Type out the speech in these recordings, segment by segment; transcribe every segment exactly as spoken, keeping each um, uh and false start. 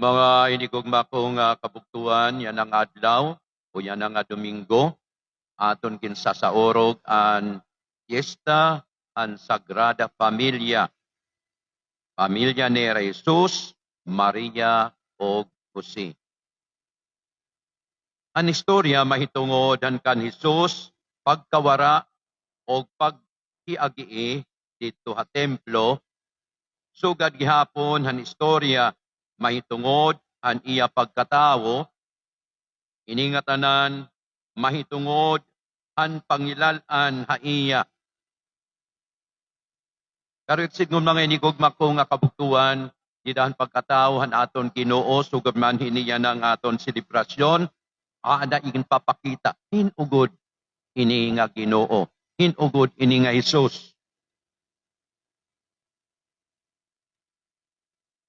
Mga hinigugma ko nga kabugtoan, yana nga adlaw o yana nga Domingo, aton ginsasaurog an piyesta han Sagrada Familia, pamilya ni Jesus, Maria, ug Jose. An istorya mahitungod han kan Jesus pagkawara o paghiagii didto ha templo. Sugad gihapon han istorya mahitungod han iya pagkatawo, ini ngatanan mahitungod han pangilal-an ha iya. Karuyag sidngon, mga hinigugma ko nga kabugtoan, dida han pagkatawo han aton Ginoo, sugad man hini yana nga aton selebrasyon, aada iginpapakita hin-o gud ini nga Ginoo, hin-o gud ini nga Jesus.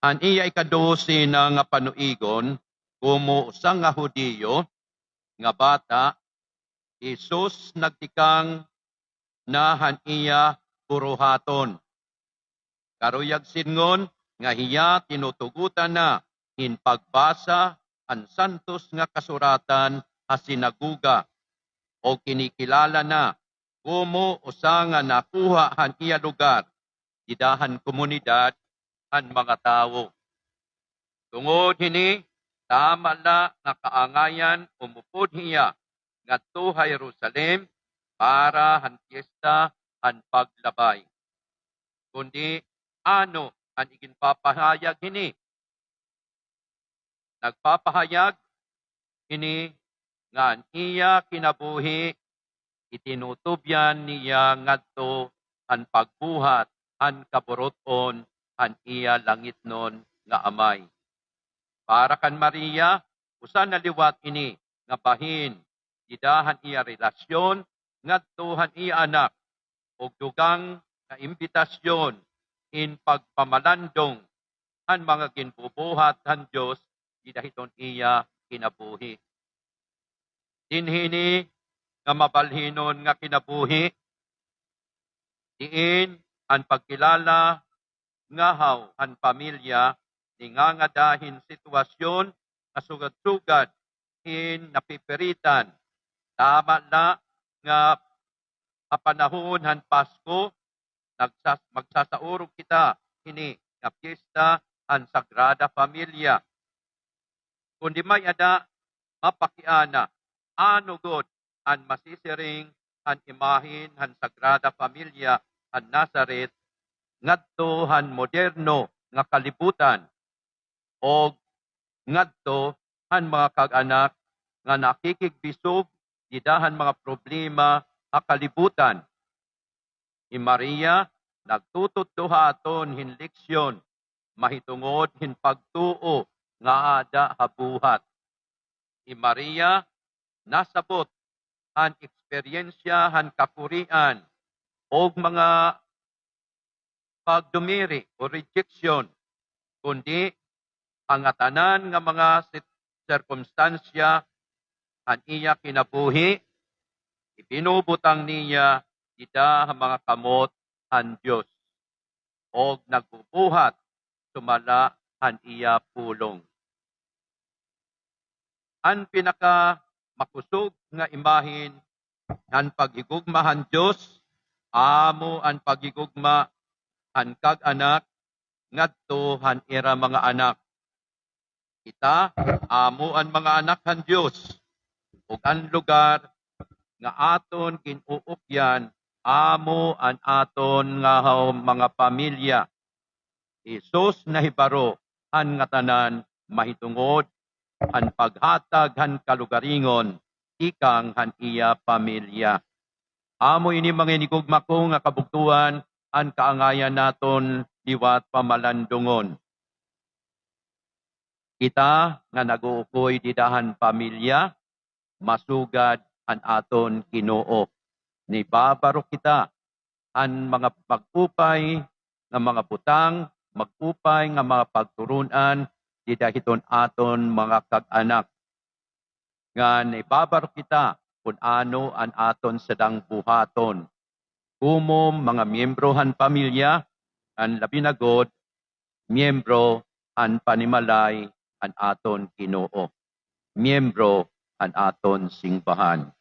An iya ikadose na nga panuigon, komo usa nga Judio nga bata, Jesus nagtikang na han iya buruhaton. Karuyag sidngon nga hiya tinutugotan na hin pagbasa han santos nga kasuratan ha sinagoga, o kinikilala na komo usa nga nakuha han iya lugar dida han komunidad han mga tawo. Tungod hini, tama la nga kaangayan umupod hiya ngadto ha Jerusalem para han piyesta han Paglabay. Kundi ano an iginpapahayag hini? Nagpapahayag hini nga an iya kinabuhi itinutubyan niya ngadto han pagbuhat han kaburut-on han iya langitnon nga Amay. Para kan Maria, usa na liwat ini nga bahin dida han iya relasyon ngadto han iya anak, ug dugang nga imbitasyon hin pagpamalandong han mga ginbubuhat han Dios dida hiton iya kinabuhi. Dinhi ini nga mabalhinon nga kinabuhi, diin an pagkilala ngahaw han pamilya ningangada hin sitwasyon nga sugad-sugad hin napipiritan. Tama la nga ha panahon han Pasko, nagsas-, magsasaurog kita hini nga piyesta han Sagrada Familia. Kundi may-ada mapakiana, ano gud an masisiring han imahen han Sagrada Familia han Nazareth ngadto han moderno nga kalibutan, o ngadto han mga kag-anak nga nakikigbisog dida han mga problema ha kalibutan. Hi Maria nagtutudlo ha aton hin leksyon mahitungod hin pagtuo nga aada ha buhat. Hi Maria nasabot han eksperyensya han kakurian ug mga pagdumiri o rejection, kundi an ngatanan nga mga sit-, sirkumstansya han iya kinabuhi, ibinubutang niya dida ha mga kamot han Dios, ug nagbubuhat sumala han iya pulong. An pinakamakusog nga imahen han paghigugma han Dios, amo an paghigugma han kag-anak ngadto han ira mga anak. Kita, amo an mga anak han Dios, ug an lugar nga aton gin-uukyan, amo an aton ngahaw mga pamilya. Jesus nahibaro han ngatanan mahitungod han paghatag han kalugaringon tikang han iya pamilya. Amo ini, mga hinigugma ko nga kabugtoan, an kaangayan naton liwat pamalandungon. Kita nga nag-uukoy dida han pamilya, masugad an aton Ginoo. Nibabaro kita han mga mag-upay nga mga butang, mag-upay nga mga pagturon-an dida hiton aton mga kag-anak. Ngan nibabaro kita kun ano an aton sadang buhaton. Komo mga miyembro han pamilya, ngan labi na gud miyembro han panimalay an aton Ginoo, miyembro han aton singbahan.